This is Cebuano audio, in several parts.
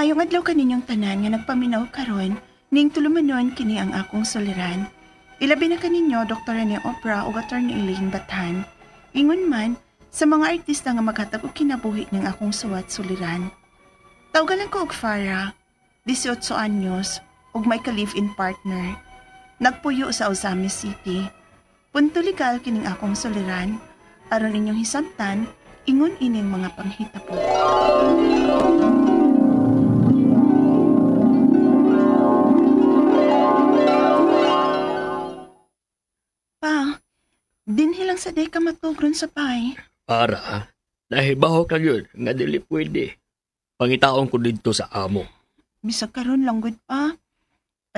Maayong adlaw kaninyong tanan nga nagpaminaw karon ning tulumanon kini ang akong suliran. Ilabi na kaninyo Dr. Rene Opra ug Attorney Elaine Bathan. Ingon man sa mga artista nga maghatag og kinabuhi ning akong suwat suliran. Tawgalan ko og Farah, 18 anyos, ug may ka-live-in partner. Nagpuyo sa Ozamiz City. Punto legal kining akong suliran. Aron inyong hisabtan, ingon ining mga panghitabo. Pa, dinhi lang sa day ka matugron sa pay. Para, nahibaw ka yun, nga dili pwede. Pangitaon ko dito sa amo. Bisag karon lang gud pa.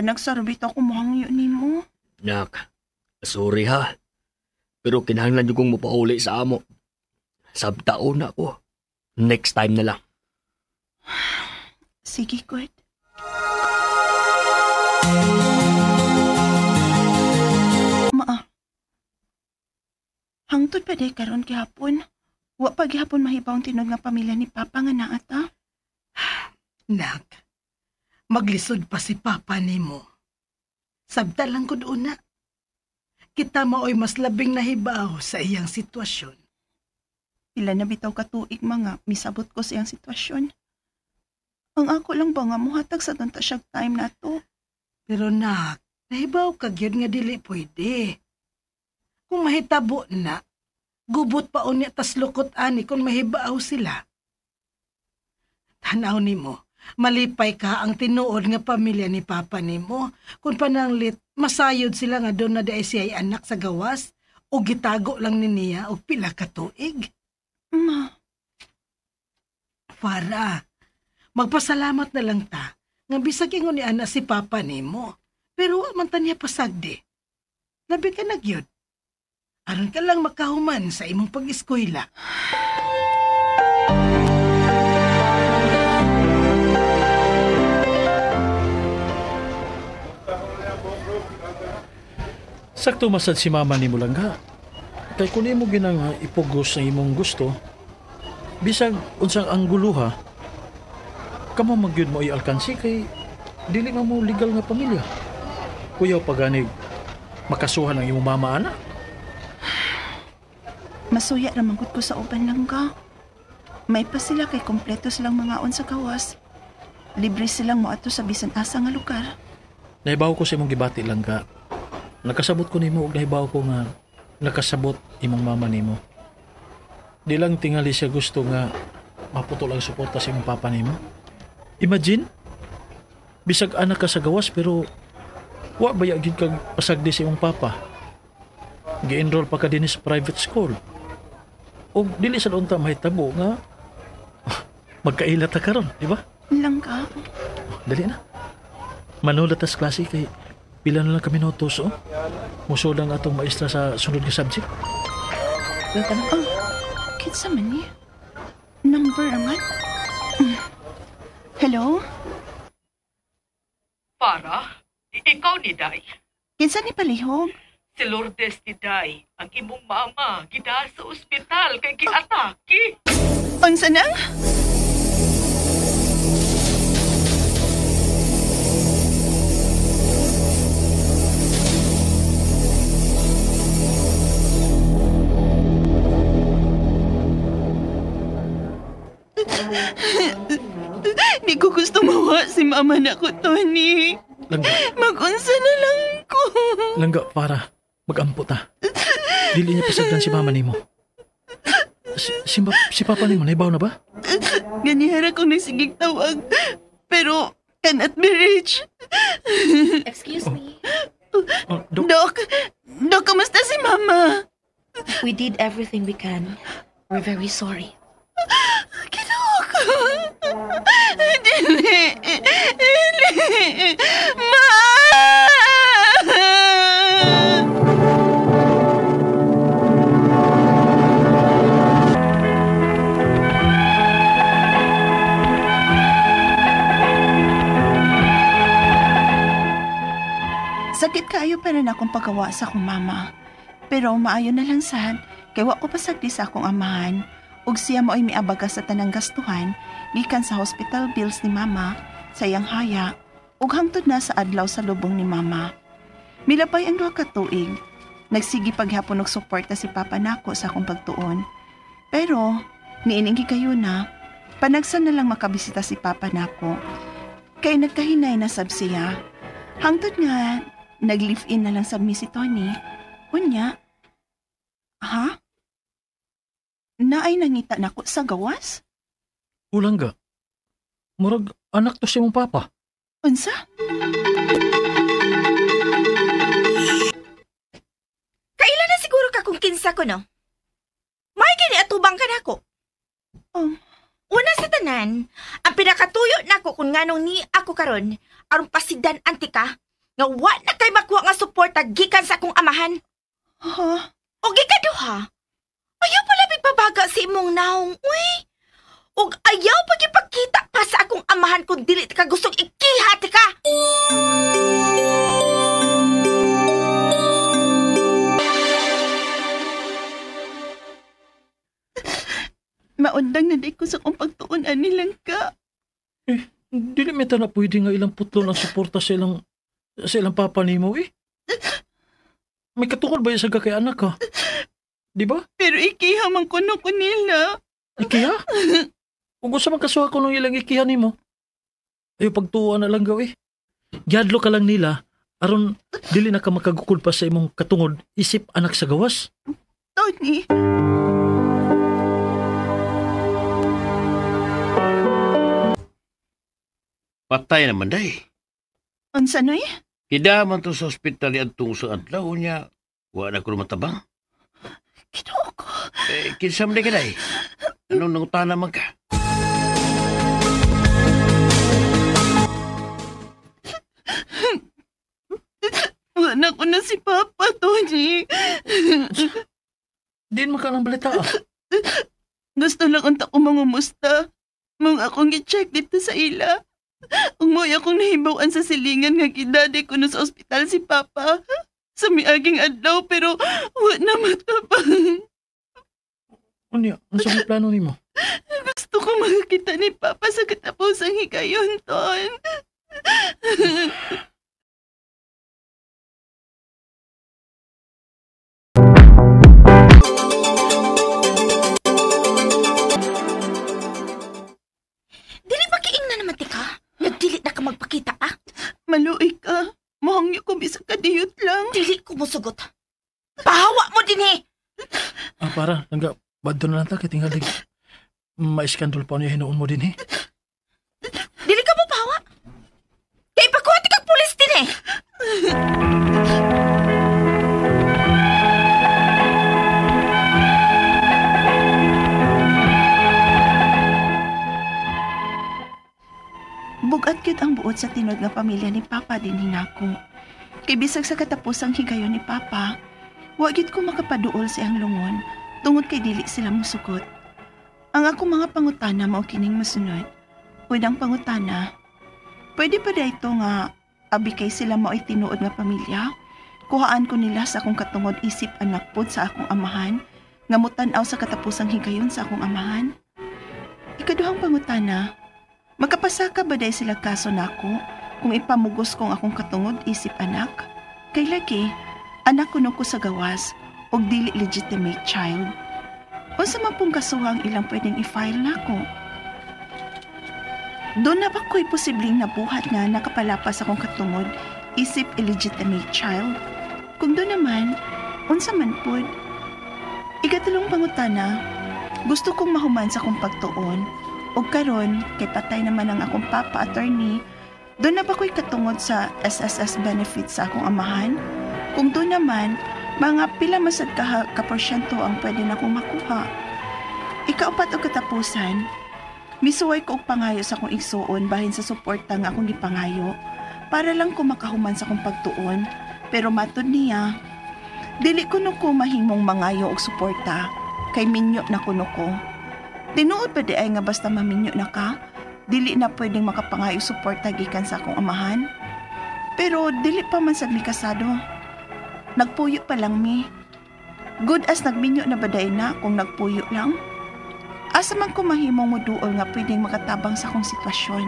Anak sa rubito ako muhang yun nimo. Nak, sorry ha. Pero kinahanglan yung kong mapauli sa amo. Sabtaon na ako. Next time na lang. Sige, good. Maa. Hangtod pa day karon gihapon. Wa pa gihapon mahibaw ang tinud nga pamilya ni Papa nga naa ta. Nak, maglisod pa si Papa nimo. Sabta lang kod una. Kita maoy mas labing nahibaw sa iyang sitwasyon. Pila na bitaw katuig mga misabot ko sa iyang sitwasyon. Ang ako lang ba nga muhatag sa tunta siyag time na to. Pero nak, nahibaw ka gyud nga dili pwede. Kung mahitabo na, gubot pa unya tas lukot ani kung mahibaw sila. Tanaw nimo, malipay ka ang tinuod nga pamilya ni Papa nimo. Kung pananglit, masayod sila nga doon na dahil siya ay anak sa gawas o gitago lang ni niya og pila ka tuig. Ma. Farah, magpasalamat na lang ta nga bisag ingon ni anak si Papa nimo. Pero wa man ta niya pasagdi. Labi ka na gyud. Aron ka lang makahuman sa imong pag-eskwela. Sakto masad si mama ni mo lang ha. Kay kung imo ginang ipugos sa imong gusto, bisag unsang angguluha, kamo magyud mo i-alkansi kay dili man mo legal nga pamilya. Kuyaw paganig, makasuhan ang imong mama ana. Masuya ra man gud ko sa uban lang ka. May pa sila kay kompleto silang mga on sa gawas. Libre silang moadto sa bisan asa nga lugar. Nahibaw ko sa imong gibati lang ka. Nakasabot ko nimo og nahibaw ko nga nakasabot imong mama nimo. Di lang tingali siya gusto nga maputol ang suporta sa imong papa nimo. Imagine, bisag anak ka sa gawas pero wa baya gyud kag pasagdi sa imong papa. Gi-enroll pa ka dinhi sa private school. Og dili sa unta mahitabo nga magkaila ta karon, di ba? Lang ka. Dali na. Manulat tas klase kay pila na lang kami minutos, oh. Musod ang atong maestra sa sunod nga subject. Oh, kinsa man ni? Number angat? Hello? Para, ikaw ni Day. Kinsa ni palihog? Si Lourdes ni Day, ang imong mama, gidaan sa ospital kay giatake. Unsa na? Di ko gusto mawa si mama na ko, Tony. Langga. Mag-unsa na lang ko. Langga, para. Mag-ampo ta. Dili niya pasagdan si mama nimo. Si papa nimo, naibaw na ba? Ganihara kong nasigig tawag. Pero cannot be reached. Excuse me. Oh, Dok, kamusta si mama? We did everything we can. We're very sorry. Ginoo ko. Dili. Dili. Ma! Sakit kayo para na akong pagawa sa akong mama. Pero maayo na lang sad, kay wa ko pasagdi sa akong amahan. Ug siya mao'y miabaga sa tanang gastuhan gikan sa hospital bills ni mama, sa iyang haya, ug hangtod na sa adlaw sa lubong ni mama. Milabay ang 2 ka tuig. Nagsige paghapon og suporta si Papa nako sa akong pagtuon. Pero niining kayo na, panagsan na lang makabisita si Papa nako. Kay nagkahinay na sab siya. Hangtod nga nag-live-in na lang sab mi si Tony. Unya, ha? Naay nangita nako sa gawas? Ulang ga. Murag anak to si mong papa. Unsa? Kaila na siguro ka kung kinsa ko, no? May kini atubang ka nako. Oh. Una sa tanan, ang pinakatuyo nako kung nganong ni ako karon aron pasidan antika nga wa na kay makuha nga suporta gikan sa akong amahan. Ha? O gikaduha. Ayaw pala pagbabaga sa imong naong, uy. Og ayaw pagipakita pa sa akong amahan kung dili ka gustong ikihati ka. Maundang na di ko sa kong pagtuon ani lang ka. Eh, dili meta na pwede nga ilang putlon ang suporta sa ilang papa nimo eh. May katukol ba yung saga kay anak ka? Di ba? Pero ikiha man kuno ko nila. Ikiha? Kung gusto man kasuha ko nung ilang ikiha nimo, ay pagtuwa na lang gaw eh. Giadlo ka lang nila, aron dili na ka makagukod pa sa imong katungod, isip anak sa gawas. Tony! Patay naman day. Unsa noy? Kidaman to sa ospital adtong sa adlaw niya. Wa na ko matabang. Ginoo ko. Eh, kinsa man day ka day? Anong nangutana man ka? Wa na ko na si Papa, Tony. Diin man ka ng balita ah. Gusto lang unta ko mangumusta. Mong akong i-check dito sa ila. Ang mo'y akong nahibawan sa silingan nga gidade ko na sa ospital si Papa. Sa miaging adlaw pero wa na matapang. Unya, ano sa plano nimo? Gusto ko makakita ni Papa sa katapusang higayon, Ton. Dili ba kiing na naman tika? Nagdili na ka magpakita, ah? Maluoy ka. Mohangyo ko bisag kadiyot lang. Dili ko mosugot. Pahawa mo din eh! Ah, para, hangga, badto na lang ta, kitingalig. Maiskandol pa niya hinuon mo din eh. Dili ka mo pahawa? Kaya ipakuha ti kag pulis din eh! Bugat gyud ang buot sa tinud nga pamilya ni Papa din hinako. Kay bisag sa katapusang higayon ni Papa, wa gyud ko makapaduol sa iyang lungon tungod kay dili sila mosugot. Ang akong mga pangutana mao kining mosunod. Unang pangutana, pwede pa dayto nga abi kay sila mao'y tinuod nga pamilya? Kuhaan ko nila sa akong katungod isip anak pod sa akong amahan, nga mutan-aw sa katapusang higayon sa akong amahan? Ikaduhang pangutana, magkapasaka ba day sila kaso nako kung ipamugos kong akong katungod isip anak? Kay lagi, anak kuno ko sa gawas og dili legitimate child. Unsa man pong kasuhang ilang pwedeng i-file nako? Doon na ba ko'y posibleng nabuhat nga nakapalapas akong katungod isip illegitimate child? Kung doon naman, unsa man pod? Ikatulong pangutana, gusto kong mahuman sa akong pagtuon. Og karon kay patay naman ang akong papa attorney, doon na ba ko'y katungod sa SSS benefits sa akong amahan? Kung doon naman, mga pila masad ka porsyento ang pwede na akong makuha. Ikaupat o katapusan, misuway ko og pangayo sa akong igsuon bahin sa suporta nga akong gipangayo para lang ko makahuman sa akong pagtuon. Pero matod niya, dili ko no ko mahimong mangayo og suporta kay minyo na kuno ko. Tinuod ba di ay nga basta maminyo na ka, dili na pwedeng makapangayo suporta gikan sa akong amahan? Pero dili pa man sad mi kasado. Nagpuyo pa lang mi. Good as nagminyo na ba day na kung nagpuyo lang? Asa man ko mahimong moduol nga pwedeng makatabang sa akong sitwasyon.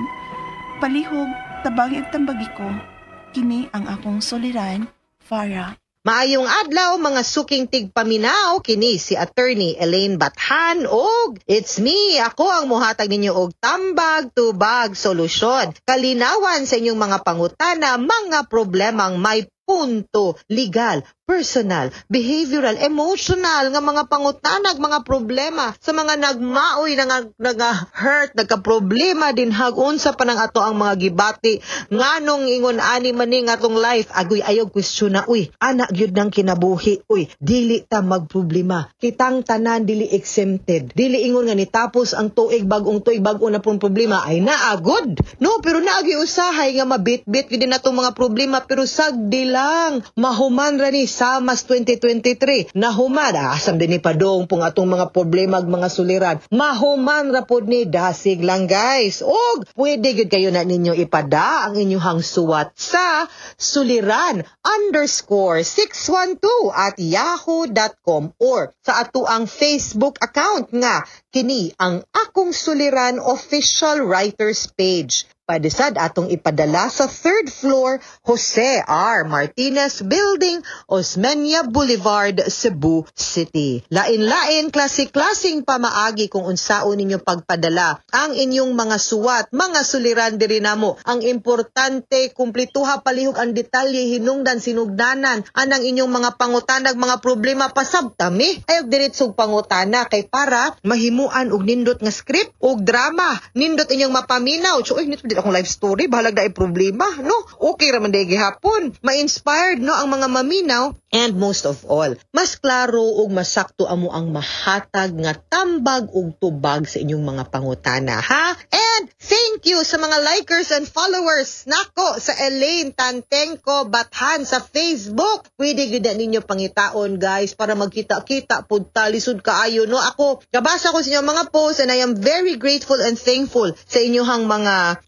Palihog, tabangi ug tambagi ko. Kini ang akong suliran, Farah. Maayong adlaw, mga suking tigpaminaw, kini si Attorney Elaine Bathan og it's me, ako ang muhatag ninyo og tambag tubag solusyon. Kalinawan sa inyong mga pangutana, mga problemang may punto legal, personal, behavioral, emotional nga mga pangutanag, mga problema sa mga nagmaoy, naga-hurt, nagka-problema din hag unsa pa nang ato ang mga gibati, nganong ingon ani man ni nga atong life, agoy ayaw question na, uy, ana gyud nang kinabuhi, uy, dili ta magproblema, kitang tanan dili exempted, dili ingon nga nitapos ang tuig, bag-ong tuig, bag-o na pong problema, ay naagod, no, pero naagi usahay nga mabitbit gyud natong mga problema, pero sagdi lang mahuman ra ni Samas 2023, nahuman, asam din ni padong pong atong mga problema ug mga suliran, mahuman ra pod ni, dasig lang, guys. Og pwede gyud kayo na ninyo ipada ang inyong suwat sa suliran_612@yahoo.com or sa ato ang Facebook account nga kini ang Akong Suliran Official Writers Page. Pwede sad atong ipadala sa third floor, Jose R. Martinez Building, Osmeña Boulevard, Cebu City. Lain-lain, klase-klaseng pamaagi kung unsaon ninyo pagpadala ang inyong mga suwat, mga suliran diri namo. Ang importante, kumplituha palihog ang detalye, hinungdan, sinugdanan, anang inyong mga pangutanag, mga problema, pasabtami. Ayog diretsog pangutana kay para mahimuan og nindot nga script og drama. Nindot inyong mapaminaw. So, uy, nindot akong life story, bahalag na problema, no? Okay ra man day gihapon. Ma-inspired, no, ang mga maminaw, and most of all, mas klaro ug masakto amo ang mahatag nga tambag ug tubag sa inyong mga pangutana, ha? And thank you sa mga likers and followers nako sa Elaine Tantengco Bathan sa Facebook. Pwede gyud na ninyo pangitaon, guys, para magkita-kita pud ta, lisod kaayo, no? Ako, kabasa ko sa inyong mga posts and I am very grateful and thankful sa inyong mga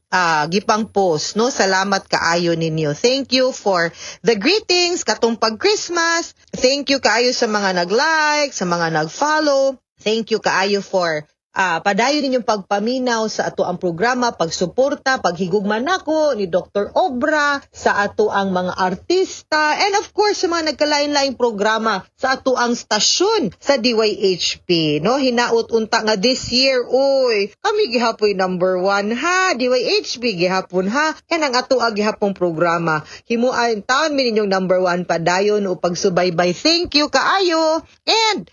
gipang post, no? Salamat kaayo ninyo. Thank you for the greetings katong pag Christmas. Thank you kaayo sa mga nag-like, sa mga nag-follow. Thank you kaayo for padayon ninyong pagpaminaw sa ato ang programa, pagsuporta, paghigugma nako ni Dr. Obra, sa ato ang mga artista, and of course sa mga nagkalain-laing programa sa ato ang stasyon sa DYHP. No, hinaot unta nga this year, uy, kami gihapoy number 1 ha, DYHP gihapon ha, and ang ato ang gihapong programa. Himuan taon mi ninyong number 1 padayon o pagsubaybay. Thank you kaayo. And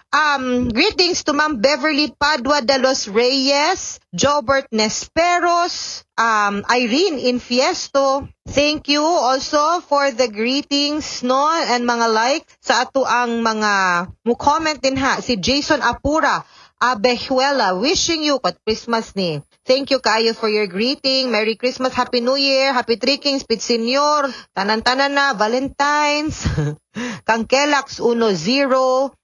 greetings to Ma'am Beverly Padua de los Reyes, Jobert Nesperos, Irene Infiesto. Thank you also for the greetings, no, and mga like sa ato ang mga mo comment din ha, si Jason Apura Abejuela, wishing you pat Christmas ni. Thank you kayo for your greeting. Merry Christmas, Happy New Year, Happy Three Kings, Pit Senior, tanan-tanan na, Valentine's, Kangkelax 10,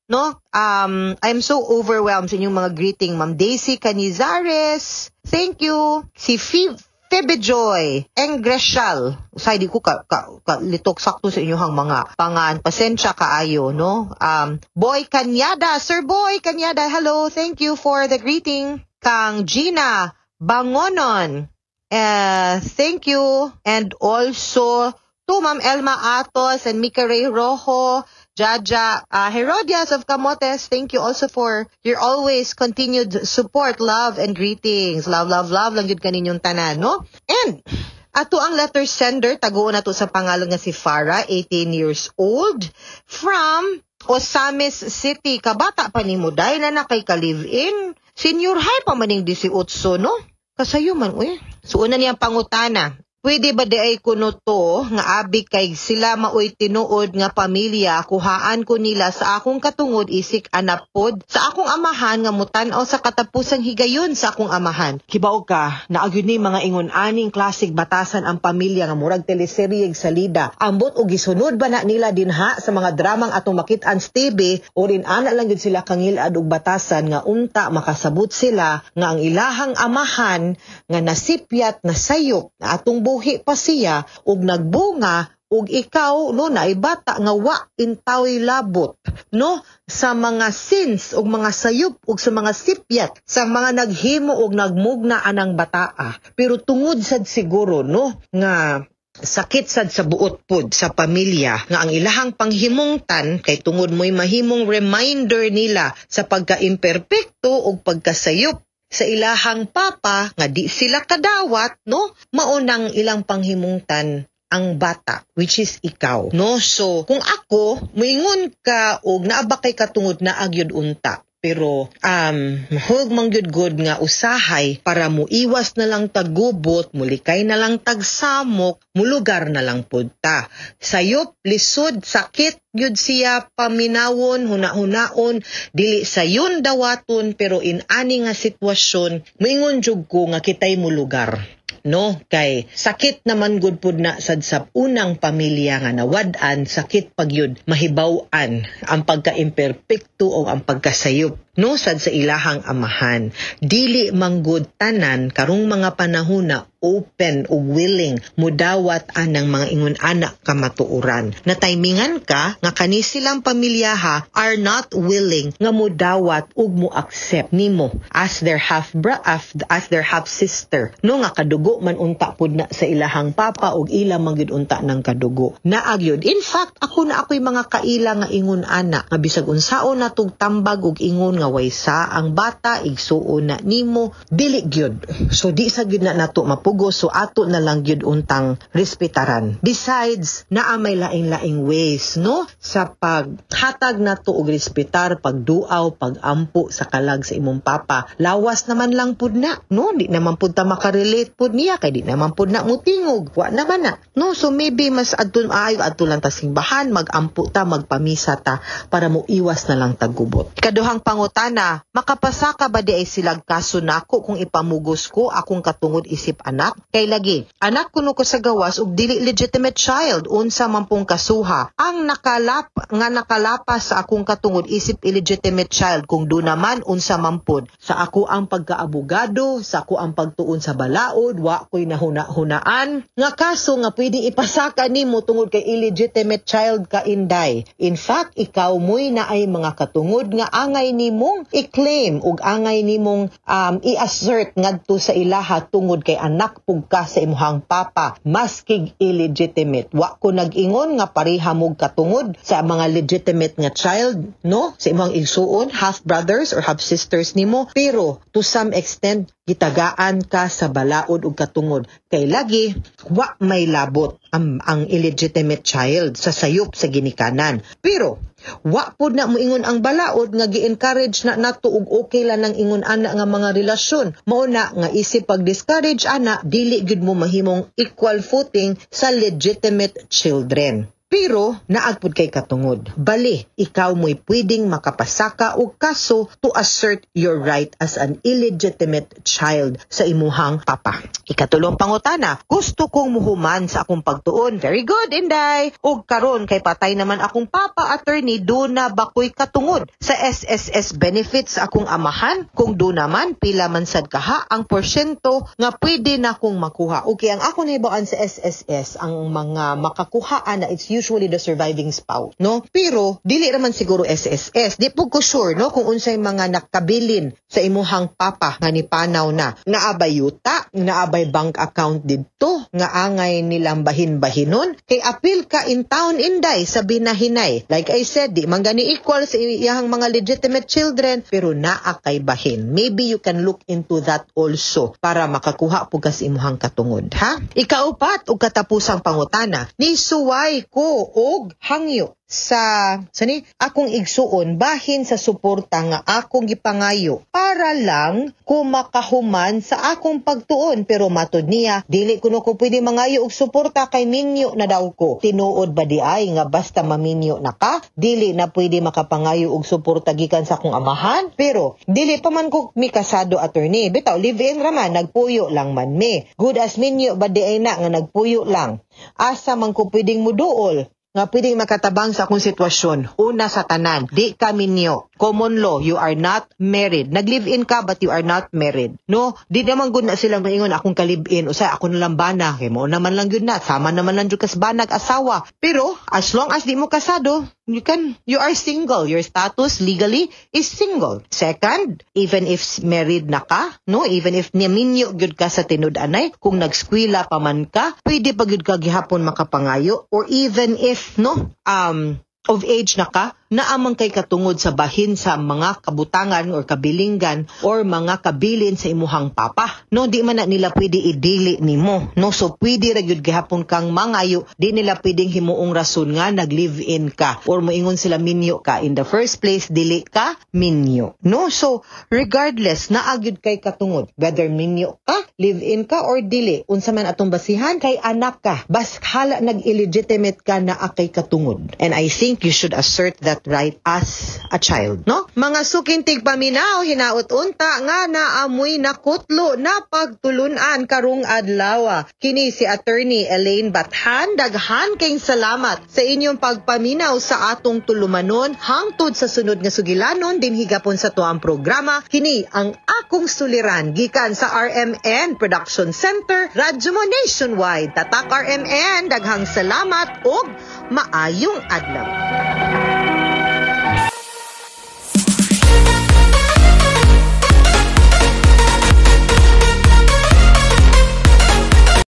no? I'm so overwhelmed sa inyong mga greeting. Ma'am Daisy Canizares, thank you. Si Phoebe Joy Engresial. Usay di ko ka litok sakto sa inyong mga pangan. Pasensya kaayo, no? Boy Kanyada, Sir Boy Kanyada, hello. Thank you for the greeting. Kang Gina Bangonon. Thank you. And also to Ma'am Elma Atos and Mika Ray Rojo, Jaja Herodias of Camotes, thank you also for your always continued support, love, and greetings. Love, love, love lang yun kaninyong tanan, no? And ato ang letter sender, taguon na to sa pangalan nga si Farah, 18 years old, from Osamis City. Kabata pa ni mo, dahil na na kay ka-live-in. Senior high pa maning 18, no? Kasayo man, uy. So, una niyang pangutana. Pwede ba di ay kuno to nga abi kay sila maoy tinuod nga pamilya, kuhaan ko nila sa akong katungod isik anak pod sa akong amahan nga mutan-aw sa katapusang higayon sa akong amahan. Kibaw ka, naagyud ni mga ingon aning klasik batasan ang pamilya nga murag teleserye salida. Ambot og gisunod ba na nila dinha sa mga dramang atong makit-an sa TV o rin ana lang gyud sila kangilad og batasan nga unta makasabot sila nga ang ilahang amahan nga nasipyat na sayop na atong buhi pa siya ug nagbunga Ug ikaw, no, naay bata nga wa intawi labot, no, sa mga sins ug mga sayop ug sa mga sipyat sa mga naghimo ug nagmugna anang bataa. Pero tungod sad siguro, no, nga sakit sad sa buot pod sa pamilya nga ang ilahang panghimungtan kay tungod mo'y mahimong reminder nila sa pagka-imperpekto ug pagkasayop sa ilahang papa nga di sila kadawat, no, maunang ilang panghimungtan ang bata, which is ikaw, no? So kung ako moingon ka og naa ba kay katungod, na agyud unta, pero hug man gyud good nga usahay para mo iwas na lang tagubot, mulikay na lang tagsamok, mulugar na lang pud ta. Sayop, lisod, sakit gyud siya paminawon, huna-hunaon, dili sayon dawaton, pero in ani nga sitwasyon, moingon jud ko nga kitay mulugar, no, kay sakit naman gud pud na sad sa unang pamilya nga nawad-an. Sakit pagyud mahibaw-an ang pagka-imperpekto o ang pagkasayop, no, sad sa ilahang amahan. Dili manggod tanan karong mga panahon na open o willing mudawat anang mga ingon ana kamatuoran. Na timingan ka nga kani silang pamilyaha are not willing nga mudawat ug mo accept nimo as their half sister, no, nga kadugo man unta pud na sa ilahang papa ug ila man gyud unta ng kadugo. Naagyod. In fact, ako na ako'y mga kaila nga ingon ana nga bisag unsaon na tambag ug ingon nga waysa ang bata, igsuon na nimo, dili gyud. So di sa gyud na nato mapugos, so ato na lang gyud untang respetaran. Besides, naa may laing-laing ways, no, sa paghatag nato og respetar, pagduaw, pagampo sa kalag sa imong papa. Lawas naman lang pud na, no? Di naman pud ta makarelate pud niya kay di naman pud na mutingog, wa naman na, no? So maybe mas adto ayo, adto lang ta simbahan, magampo ta, magpamisa ta para mo iwas na lang tagubot. Kaduhang pangutana, makapasaka ba di ay silag kaso nako kung ipamugos ko akong katungod isip anak? Kay lagi, anak kuno ko sa gawas ug dili legitimate child, unsa man pong kasuha ang nakalap nga nakalapas sa akong katungod isip illegitimate child? Kung do naman, unsa man pod sa ako ang pagkaabogado, sa ako ang pagtuon sa balaod? Wa ko'y nahuna-hunaan nga kaso nga pwede ipasaka nimo tungod kay illegitimate child ka, inday. In fact, ikaw mo'y naay mga katungod nga angay nimong i-claim ug angay nimong i-assert ngadto sa ilaha tungod kay anak pug ka sa imuhang papa maskig illegitimate. Wa ko nag-ingon nga pareha mo katungod sa mga legitimate nga child, no, sa imong igsuon, half brothers or half sisters nimo, pero to some extent gitagaan ka sa balaod ug katungod kay lagi wa may labot ang illegitimate child sa sayop sa ginikanan. Pero wa pud na moingon ang balaod nga gi-encourage na nato og okay lang ng ingon ana nga mga relasyon. Mao na nga isip pag-discourage ana, dili gyud mo mahimong equal footing sa legitimate children. Pero naagpud kay katungod. Bali, ikaw mo'y pwedeng makapasaka og kaso to assert your right as an illegitimate child sa imuhang papa. Ikatulong pangutana, gusto kong muhuman sa akong pagtuon. Very good, inday. Og karon kay patay naman akong papa, attorney, do na ba ko'y katungod sa SSS benefits sa akong amahan? Kung do naman, pila man sad kaha ang porsyento nga pwede na kong makuha? Okay, ang ako nahibaw-an sa SSS, ang mga makakuhaan na, it's usually the surviving spouse, no? Pero dili raman siguro SSS. Di po ko sure, no, kung unsay mga nakabilin sa imuhang papa nga nipanaw na. Naabay yuta, naabay bank account didto nga angay nilang bahin-bahinon? Kay apil ka in town, inday, sa binahinay. Like I said, di man gani equal sa iyahang mga legitimate children, pero naa kay bahin. Maybe you can look into that also para makakuha po ka sa imuhang katungod, ha? Ikaupat ug katapusang pangutana, nisuway ko og hangyo sa ni akong igsuon bahin sa suporta nga akong gipangayo para lang ko makahuman sa akong pagtuon, pero matod niya dili kuno ko pwede mangayo og suporta kay minyo na daw ko. Tinuod ba di ay nga basta maminyo na ka, dili na pwede makapangayo og suporta gikan sa akong amahan? Pero dili pa man ko mikasado, attorney, bitaw live in raman, nagpuyo lang man mi. Good as minyo ba di ay na nga nagpuyo lang? Asa man ko pwedeng muduol nga pwedeng makatabang sa akong sitwasyon? Una sa tanan, di ka minyo. Common law, you are not married. Nag-live-in ka but you are not married. No, di naman gud na sila maingon akong ka-live-in usa ako na lang bana. Kay mo naman lang gyud na, sama naman lang jud kas banag asawa. Pero as long as di mo kasado, you are single. Your status legally is single. Second, even if married na ka, no, even if niminyo gyud ka sa tinud-anay, kung nagskwela pa man ka, pwede pa gyud ka gihapon makapangayo, or even if, no, of age na ka, naamang kay katungod sa bahin sa mga kabutangan or kabilinggan or mga kabilin sa imuhang papa. No, di man na nila pwede idili nimo. No, so pwede ra gyud gihapon kang mangayo, di nila pwedeng himuong rason nga nag-live-in ka or moingon sila minyo ka. In the first place, dili ka minyo. No, so regardless, naa gyud kay katungod whether minyo ka, live-in ka or dili, unsa man atong basihan kay anak ka. Bas hala nag-illegitimate ka, naa kay katungod. And I think you should assert that right as a child, no? Mga suking tigpaminaw, hinaot unta nga naamoy nakutlo na pagtulunan karong adlaw. Kini si Attorney Elaine Bathan, daghan kayong salamat sa inyong pagpaminaw sa atong tulumanon hangtod sa sunod nga sugilanon dinhi gapon sa tuang programa. Kini ang Akong Suliran gikan sa RMN Production Center, Radyo Mo Nationwide. Tatak RMN, daghang salamat ug maayong adlaw.